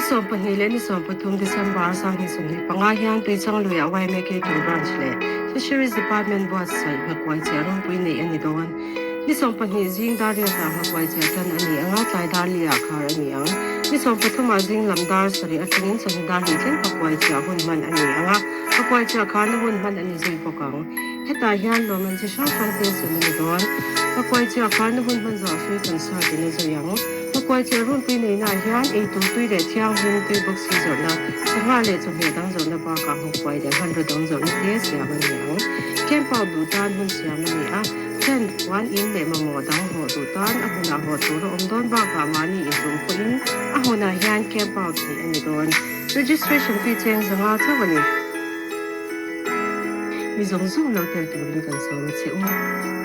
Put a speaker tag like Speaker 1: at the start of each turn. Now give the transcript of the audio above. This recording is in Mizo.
Speaker 1: 12 leh ni 13 December 2025 hian Tuichangluiah yma Catering Branch leh Fisheries Department buatsaih nghakuai chiah rawngpui neih a ni dawn. Ni 12 zing dar riatah nghakuai chiah tan a ni ang a, tlai dar liah khar a ni ang. Ni 13 ah zing lam dar sarih atangin chawhnu dar hnih thleng nghakuai chiah hun hman a ni ang a, nghakuai chiah kharna hun hman a ni zui bawk ang. Hetah hian lawmman chi hrang hrang te sem a ni dawn. Nghakuai chiah kharna hun hman zawh hrui concert in a zui ang. Nghakuai chiah runpui neihnaah hian eitur tui leh thianghlim tui bawk si zawrhna, sangha leh chawhmeh dang zawrhna bakah nghakuai leh hmanraw dang zawrhna te siam a ni ang. Camp out duh tan hun siam a ni a, tent, puan in leh mamawh dang hawh duh tan a hmunah hawh tur a awm dawn bakah mahni intum pawhin a hmunah hian camp out theih a ni dawn. Registration fee cheng zanga chauh a ni. Mi zawng zawng lo tel turin kan sawm a che u.